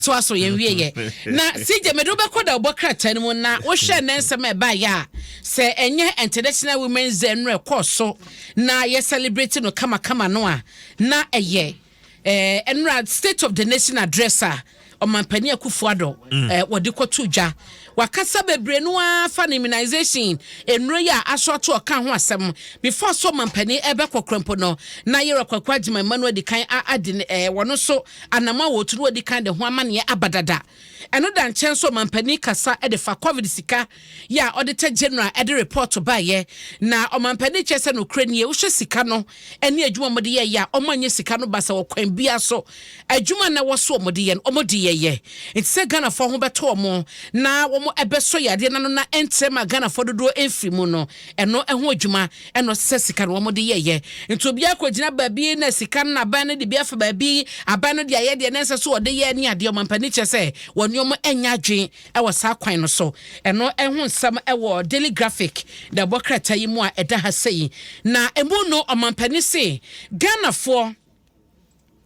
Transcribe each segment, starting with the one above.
Toa so, yɛn wie yɛ na CJ mede wobɛkɔ da wobɔ krataa no mu na wohwɛ ne nsɛm a ɛbaeɛ a, sɛ ɛnyɛ International Women's Day no ɛkɔɔ so na yɛ celebrate no kamakama no a, na ɛyɛ ɛnora State of the Nation Address a Ɔmampanin Akufo Addo wɔde kɔto dwa. Wakasa bebree no ara fa no immunization nnuro yi a aso ato ɔka ho asɛm. Before so ɔmampanin ɛbɛkɔ krampo no, na yɛrɛ Kwaku Agyeman no adi kan adi wɔn nso anam a wɔtu no adi kan de ho amanneɛ aba dada. Ɛno da nkyɛn nso, ɔmampanin kasa de fa COVID sika yɛ a Auditor General ɛde report baayɛ, na ɔmampanin kyerɛ sɛ nokorɛ nie, wohwɛ sika no ne adwuma a wɔde yɛyɛ a, ɔmo anyɛ sika no basa wɔ kwan bia so. Adwuma na ɛwɔ so ɔmo de yɛ no, ɔmo de yɛyɛ. Nti sɛ Ghanafoɔ ho bɛtɔ ɔmo na wɔn ɛbɛsɔ yadeɛ nano na ɛntrɛ ma Ghanafoɔ dodoɔ ɛmfiri mu no, ɛno ɛho adwuma ɛna ɔsɛ sika no wɔn de yɛyɛ. Nti obiara kɔ gyina baabi na sika no aban no de bi afa baabi, aban no de ayɛ deɛ ne nsa so ɔde yɛ ne adeɛ, ɔmampanin kyerɛ sɛ wɔn nneɛma ɛnya adwen ɛwɔ saa kwan no so. Ɛno ɛho nsɛm ɛwɔ Daily Graphic na ɛbɔ krataa yi mu a ɛda ha sɛyi. Na emu no, ɔmampanin se Ghanafoɔ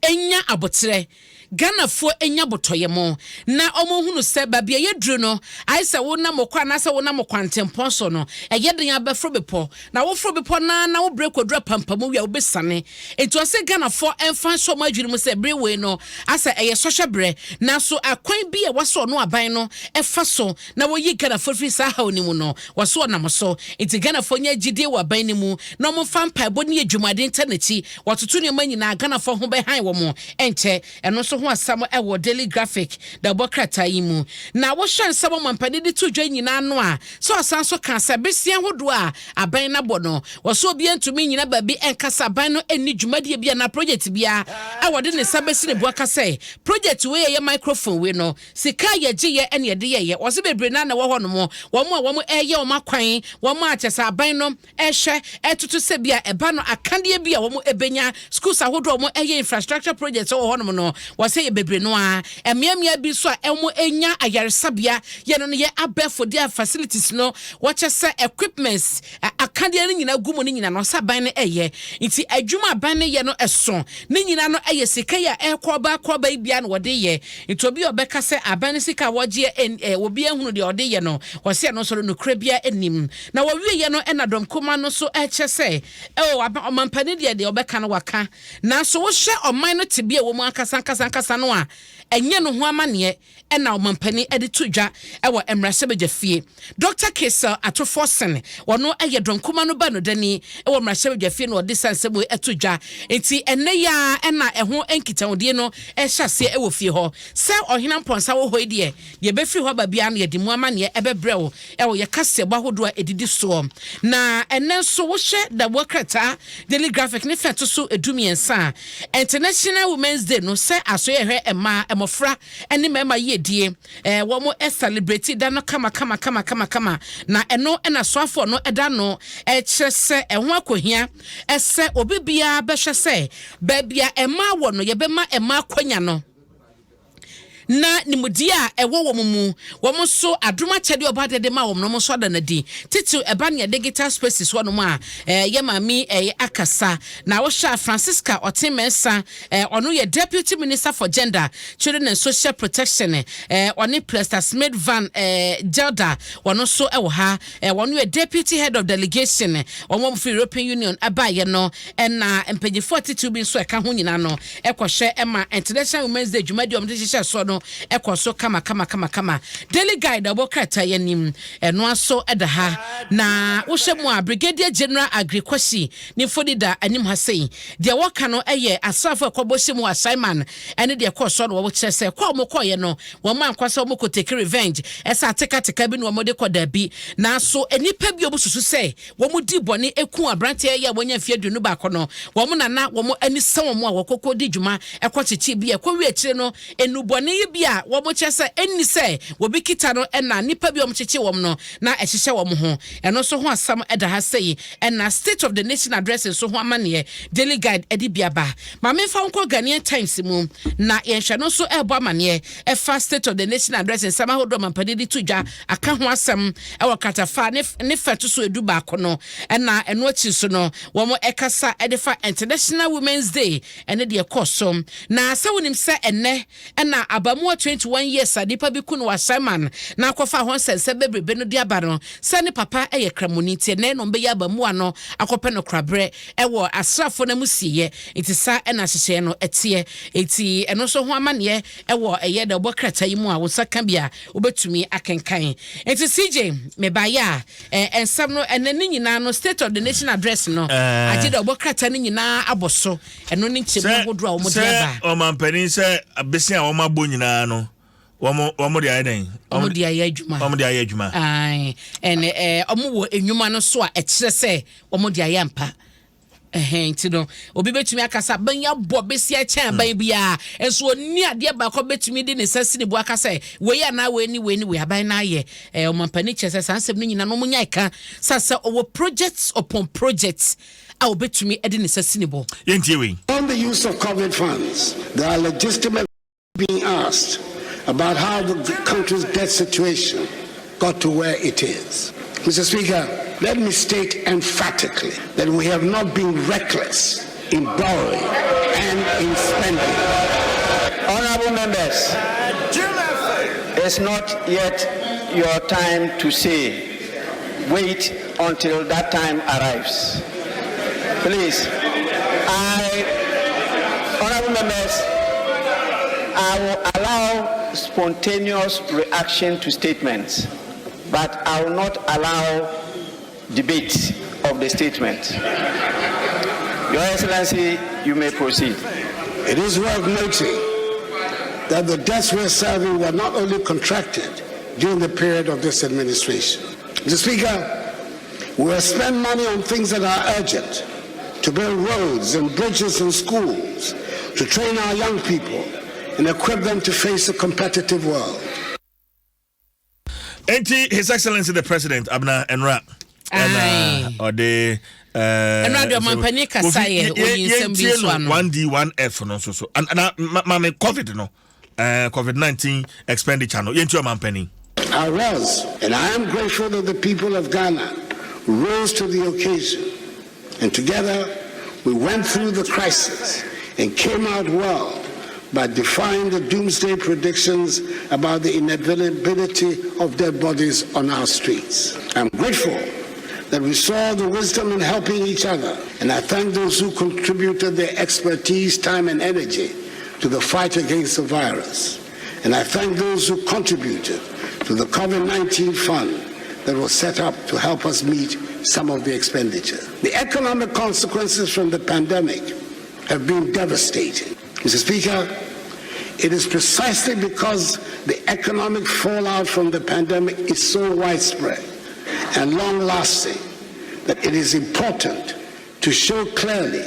enya abotrɛ, Ghanafoɔ enya botɔyɛ mu na ɔmo hunu sɛ baabi a yɛduru no ayɛ sɛ wonam kɔ anaasɛ wonam kwantempɔn so no, ɛyɛ den abɛforo bepɔ na woforo bepɔ naa na wobrɛ kɔduru apampamu wie a, wobɛsane. Nti ɔsɛ Ghanafoɔ ɛmfa nhyɛ ɔmo adwene mu sɛ bere wei no asɛ ɛyɛ sɔhwɛ berɛ, nanso akwan bi a wɔsɔ ɔno aban no ɛfa so na wɔyi Ghanafoɔ firi saa haw no mu no, wɔso ɔnam so. Nti Ghanafoɔ nyɛ gyidie wɔ aban no mu na ɔmomfa mpaebɔ ne adwumaden nta n'akyi. Wɔtoto nneɛma nyinaa, Ghanafoɔ ho bɛhan wɔ mo ɛnkyɛ. Ɛno nso ho asɛm ɛwɔ Daily Graphic da ɛbɔ krataa yi mu. Na wohwɛ nsɛm ɔmampanin de to dwa nyinaa no a, sɛ ɔsan so ka sɛ besia ahodoɔ a aban no abɔ no, wɔso obiara ntumi nyina baabi ɛnkasa aban no ɛnni dwumadie bi anaa project biara a wɔde ne nsa bɛsi ne bo aka sɛ project wei yɛ microphone wei no, sika a yɛgye yɛ ɛne yɛde yɛyɛ. Wɔse bebree naa na ɛwɔ hɔ nom, wɔn a wɔn ɛyɛ wɔn akwan, wɔn a kyɛ sɛ aban no ɛhwɛ ɛtoto sɛ bi a ɛba no akadeɛ bi a wɔn ɛbɛnya, schools ahodoɔ a wɔn ɛyɛ infrastructure projects wɔ hɔnom no, wɔsɛ yɛ bebree no a mmeammea bi nso a wɔn anya ayaresabea yɛ no yɛ abɛɛfo de facilities no, wɔkyɛ sɛ equipments akadeɛ no nyinaa gu mu no nyinaa no, ɔsɛ aban no ɛyɛ. Nti adwuma aban no yɛ no ɛso ne nyinaa no ɛyɛ sika yi a ɛrekɔ ɔba akɔ ɔba yi bia na wɔde yɛ. Nti obi a ɔbɛka sɛ aban no sika a wɔgye ɛ ɛ obi ehunu deɛ ɔde yɛ no, wɔsɛ ɛno nso no nokura bia anim. Na wɔwie yɛ no, ɛna dɔm kuma no nso ɛkyɛ sɛ ɛwɔ aba ɔmampanin deɛ ɔbɛka no waka, nanso wohyɛ ɔman no te bi a ɛwɔ mu ankasa ankasa ankasa no a, ɛnyɛ no ho amanneɛ ɛna ɔmampanin ɛde to dwa ɛwɔ mmarahyɛbadwa fie. Dr Cassiel Ato Forson, wɔno ɛyɛ dɔm no ba no dani ɛwɔ mmarahyɛbadwa fie na ɔde sa nsɛm wei ɛto dwa. Nti ɛnɛ yi a ɛna ɛho nkitahodie no ɛhyɛ aseɛ ɛwɔ fie hɔ sɛ Ɔhena Mpɔnsa wɔ hɔ yi deɛ, deɛ ɛbɛfiri hɔ aba biara no, yɛde mu amanneɛ ɛbɛbrɛ wo ɛwɔ yɛ kaseɛbɔ ahodoɔ a ɛdidi soɔ. Na ɛnɛ nso wohyɛ daboa krataa Daily Graphic ne fɛ to so 13 a, International Women's Day no sɛ asoyɛ hwɛ mmaa, mmɔfra ne mmarima yiedie, wɔn celebrate da no kama kama kama kama kama. Na ɛno ɛna soafoɔ no ɛda no ɛkyerɛ sɛ ɛho akɔhia ɛsɛ obi biara bɛhwɛ sɛ baabi a mmaa wɔ no, yɛbɛma mmaa akɔnya no na nimdeɛ a ɛwɔ wɔn mu, wɔn nso adom akyɛdeɛ ɔba de ma wɔn no, wɔn nso ada n'adi titiri ɛba nea digital spaces hɔ nom a yɛ maame ɛyɛ akasa. Na wɔhyɛ a Francisca Oteng Mensah, ɔno yɛ Deputy Minister for Gender, Children and Social Protection, ɔne Plester Smith Van Gelder, wɔn nso ɛwɔ ha, wɔn yɛ Deputy Head of Delegation wɔn fi European Union ɛbaayɛ no, ɛna mpanyinfoɔ atitiriw bi nso ɛka ho nyinaa no ɛkɔhyɛ ɛma International Women's Day dwumadi a wɔde hyehyɛ soɔ no ɛkɔ so kama kama kama kama. Daily Guide a ɛwɔ krataa yɛ anim, ɛno aso ɛda ha. Na wohyɛ mu a, Brigadier General Aggrey Quashie ne mfoni da anim ha sei. Deɛ wɔka no ɛyɛ asraafo ɛkɔbɔ hyɛ mu Ashaiman ɛne deɛ ɛkɔɔ so no, wɔwɔ kyerɛ sɛ kɔ a wɔn kɔɔyɛ no, wɔn ankɔ sɛ wɔn kɔ take revenge ɛsɛ atekateka bi na wɔn de kɔ daabi, nanso nnipa bi a wɔn susu sɛ wɔn di bɔne eku aberanteɛ yi a wɔnya mfeɛ 21 no, wɔn nana wɔn ani sa wɔn a wɔkɔkɔ di dwuma ɛkɔ kyekye bi ɛkɔ wie akyire no, enubɔne yi bi a wɔn kyerɛ sɛ ɛnni sɛ wɔbi kita no, ɛna nnipa bi a wɔn kyekye wɔn no na ɛhyehyɛ wɔn ho. Ɛno nso ho asɛm ɛda ha sɛyi. Ɛna State of the Nation Address nso ho amanneɛ Daily Guide ɛde bi aba. Maame nfa nkɔ Ghanaian Times mu na yɛnhwɛ no nso ɛrebɔ amanneɛ ɛfa State of the Nation Address, nsɛm ahodoɔ mampanin de to dwa aka ho asɛm ɛwɔ kratafa ne fɛ to so 11 no. Ɛna ɛno akyi so no, wɔn ɛkasa ɛde fa International Women's Day ɛne deɛ ɛkɔ so. Na sɛ wonim sɛ ɛnɛ ɛna abamu Abaamua 21 years a nipa bi ku no wɔ Ashaiman na akɔfa ho nsɛnsɛm bebrebe no de aba no sɛ ne papa yɛ Kramoni nti ɛnnɛ na wɔbɛyi abaamua no akɔpɛ no koraberɛ wɔ asraafoɔ no amusieɛ. Nti saa na nhyehyɛeɛ no teɛ. Nti ɛno nso ho amaneɛ wɔ ɛyɛ dawubɔ krataa yi mu a wo nsa ka bi a wobɛtumi akenkan. Nti CJ mebaeɛ a eh, nsɛm no ɛnɛ ne nyinaa no, State of the Nation Address no Eh. agye dawubɔ krataa no nyinaa abɔ so. Ɛno ne nkyɛmu Sɛ ahodoɔ a wɔde sɛ aba. ɔmampanin sɛ abese a wɔn abɔ nyinaa no, wɔn de ayɛ dɛn? Wɔn de ayɛ adwuma. Wɔn de ayɛ adwuma. Ae, ɛnɛ ɛɛ wɔn wɔ nnwuma no so a ɛkyerɛ sɛ wɔn de ayɛ ampa. Ɛhɛn nti no, obi betumi aka sɛ aban yi abɔ besia kyɛn aban biara, nso onni adeɛ baako a obetumi de ne nsa si ne bo aka sɛ wei anaa wei ne wei ne wei aban no ayɛ. Ɛɛ ɔmampanin kyerɛ sɛ saa nsɛm no nyinaa no wɔnyae ka sɛ sɛ ɔwɔ projects upon projects a obetumi de ne nsa si ne bo. Yɛntie wei. On the use of COVID funds, there are legitimate being asked about how the country's debt situation got to where it is. Mr. Speaker, let me state emphatically that we have not been reckless in borrowing and in spending. Honorable members, it's not yet your time to say. Wait until that time arrives. Please, honorable members, I will allow spontaneous reaction to statements, but I will not allow debate of the statement. Your Excellency, you may proceed. It is worth noting that the debts we're serving were not only contracted during the period of this administration. Mr. Speaker, we will spend money on things that are urgent, to build roads and bridges and schools, to train our young people and equip them to face a competitive world. Enti His Excellency the President Abena ɛnora ɛna ɔde ɛnora de ɔmampanin kasa yɛ oyi nsɛm bi nso ano. 1D 1F no nso so na maame COVID no, COVID-19 expenditure no, yɛntie ɔmampanin. I was, and I am grateful that the people of Ghana rose to the occasion, and together we went through the crisis and came out well by defying the doomsday predictions about the inevitability of dead bodies on our streets. I'm grateful that we saw the wisdom in helping each other, and I thank those who contributed their expertise, time, and energy to the fight against the virus. And I thank those who contributed to the COVID-19 fund that was set up to help us meet some of the expenditure. The economic consequences from the pandemic have been devastating. Mr. Speaker, it is precisely because the economic fallout from the pandemic is so widespread and long-lasting that it is important to show clearly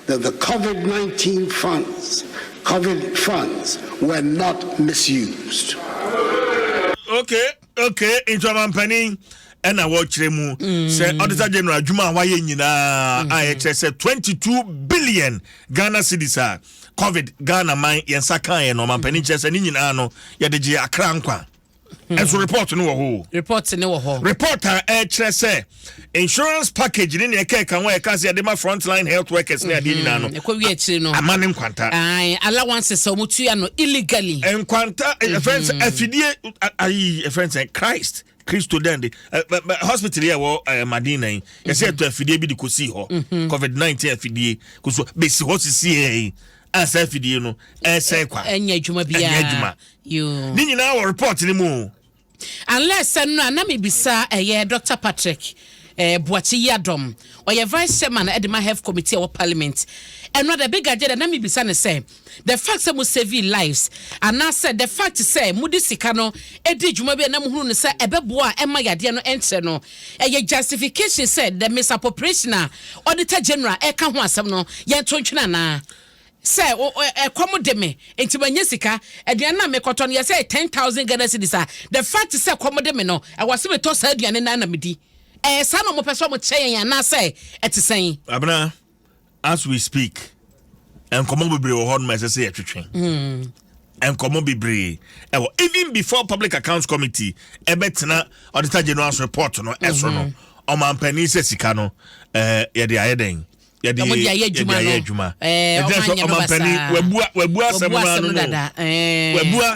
that the COVID-19 funds, COVID funds were not misused. Okay, nti ɔmampanin ɛna wɔkyerɛ mu sɛ Auditor General adwuma a wayɛ nyinaa a yɛkyerɛ sɛ 22 billion Ghana cedis a COVID Ghana man yɛn nsa kaeɛ no, ɔmampanin kyerɛ sɛ ne nyinaa no yɛde gye akra nkwa. Ɛnso report no wɔ hɔ o. Report ne wɔ hɔ. Report a ɛkyerɛ sɛ insurance package ne nea ɛka ɛka ho a ɛka sɛ yɛde ma frontline health workers ne adeɛ nyinaa no ɛkɔ wi akyiri no ama ne nkwanta. Aye, allowances a wɔn tuya no illegally. Nkwanta ɛfɛn sɛ afidie ayi ɛfɛn sɛ Christ Kristo dɛn de hospital yi a ɛwɔ Madina yi, yɛsɛ ɛtɔ afidie bi de kɔsii hɔ, COVID-19 afidie kɔso bɛsi hɔ sisi yɛ yi a saa afidie no ɛsɛe kwa. Ɛnyɛ adwuma Ɛnyɛ biara. Adwuma. Yoo. Ne nyinaa wɔ report ne mu o. Unless sɛ no a na mebisa ɛyɛ Dr Patrick Boakye Yiadom, ɔyɛ vice chairman ɛde ma Health Committee a ɛwɔ Parliament. Ɛno the big agenda na mebisa ne sɛ the fact sɛ mo save lives anaasɛ the fact sɛ mode sika no ɛdi dwuma bi a na mohunu no sɛ ɛbɛboa a ɛma yadeɛ no ɛnkyerɛ no, ɛyɛ justification sɛ the misappropriation a Auditor General ɛka ho asɛm no yɛnto ntwene, anaa sɛ ɛkɔm de me nti manya sika, aduane na mekɔtɔ no yɛsɛ 10,000 Ghana cedis a, the fact sɛ kɔm de me no ɛwɔ sɛ metɔ saa aduane no na medi, ɛyɛ saa na ɔmopɛ sɛ ɔmokyɛ yɛn anaasɛ ɛte sɛn? Abena, as we speak, nkɔmɔ bebree wɔ hɔ nom a ɛsɛ sɛ yɛtwetwe nkɔmɔ bebree ɛwɔ even before Public Accounts Committee ɛbɛtena Auditor General's report no ɛso no, ɔmampanin sɛ sika no yɛde ayɛ dɛn? Yɛde Ɔmo de ayɛ adwuma yɛde ayɛ no. Adwuma. Ɔmo Ɛkyerɛ sɛ anyɛ no ɔmampanin basaa. wabua asɛm Wabua no asɛm ano no no dada. Wabua.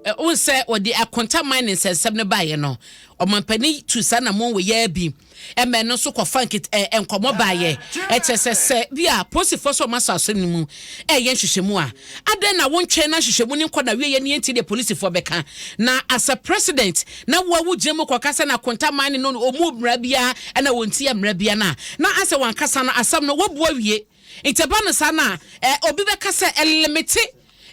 Wohu sɛ wɔde akonta mining nsɛnsɛm no baeɛ no, ɔmampanin tu saa anammɔn wei ara bi ma ɛno nso kɔfa nket ɛ nkɔmmɔ baeɛ. Ɛkyerɛ sɛ sɛ bi a polisifoɔ sɛ wɔasɔ asɛm no mu ɛreyɛ nhwehwɛmu a, adɛn na wontwɛn na nhwehwɛmu no nkɔ n'awieeɛ na yɛntie deɛ polisifoɔ bɛka? Na as a president, na wo a wogyina mu kɔka sɛ na akonta mining no ɔmmu mmara biara ɛna wɔntia mmara biara no a, na asɛ wankasa no asɛm no woabu awie. Nti ɛba no saa no a, ɛ obi bɛka sɛ ɛlimite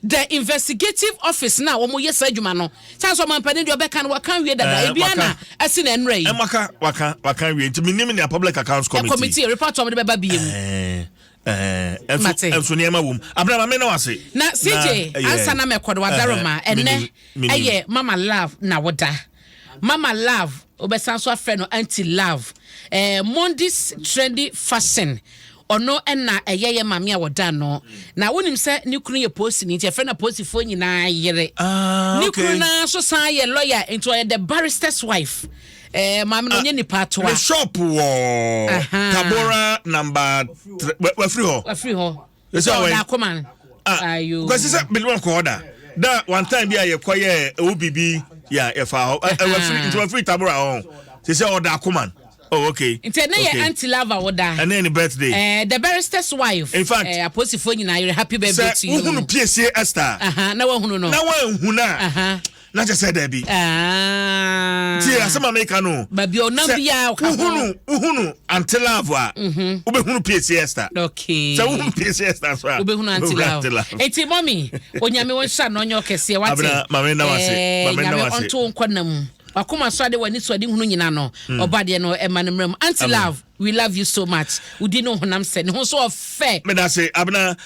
The investigative office no a wɔn yɛ saa adwuma no saa nso ɔmanpanin deɛ ɔbɛka no waka awie dada Eh, ebi waka. na asi na ɛnora yi. Eh, waka waka waka awie nti menim nea public accounts committee. Committee report wɔn de bɛba bie mu. Eh, eh, ɛnso Mate. ɛnso nneɛma wɔ mu abena maame na wase. Na CJ ɛyɛ- ansa na mɛkɔ no wadaroma Eh, ɛnɛ menim- menim. ɛyɛ Mama Love na woda Mama Love wobɛsan so afrɛ no Auntie Love eh, Mondis Trendy Fashion ɔno ɛna ɛyɛ yɛ maame a wɔda no na wonim sɛ ne kunu yɛ polisini nti ɛfrɛ no apolisifoɔ nyinaa yere. Ah, Ne okay. kunu naa nso san yɛ lawyer nti ɔyɛ the barrister's wife. Eh, maame no ɔnyɛ nipa atoa. Ne shop wɔ Aha. Tabora number three. Wafiri hɔ. Wafiri hɔ. Ɛsɛ Sɛ ɔwɛn. ɔda akoma no. Ah, Ayo. kwasi sɛ mede wɔn kɔ hɔ da da one time bi a yɛkɔ yɛ ɛwɔ biribi yɛ yɛfa hɔ wafiri nti wafiri Tabora hɔ sɛ sɛ ɔda akoma. Oh, okay. Nti ɛnɛ yɛ Okay. Auntie Lava woda. Ɛnɛ yɛ ne birthday. Eh, the barrister's wife. In fact, eh, apolisifoɔ nyinaa yere happy birthday sɛ to you. wohunu Piesie Esther Aha, na wahunu no. na woanhu no a Aha. na kyɛ sɛ daabi. Ah. Tie asɛm a meka no. Baabi a ɔnam Sɛ biara ɔka ho. wohunu Auntie Love a, wobɛhunu Piesie Esther. Okay. Sɛ wohunu Piesie Esther nso a, wobɛhunu Auntie Love. Enti mɔmi, Onyame wo nhyira na ɔnyɛ ɔkɛseɛ wate. Abena, maame nna wase. Eh, Maame nna Nyame wase. ɔnto wo nkɔ nam. Wakoma so ade w'ani so ade hunu nyina no. Ɔba adeɛ no ɛma no mmerɛ mu. Auntie Amen. Love, we love you so much. Wodi ne honam sɛ ne ho so ɔfɛ. Meda ase, Abena.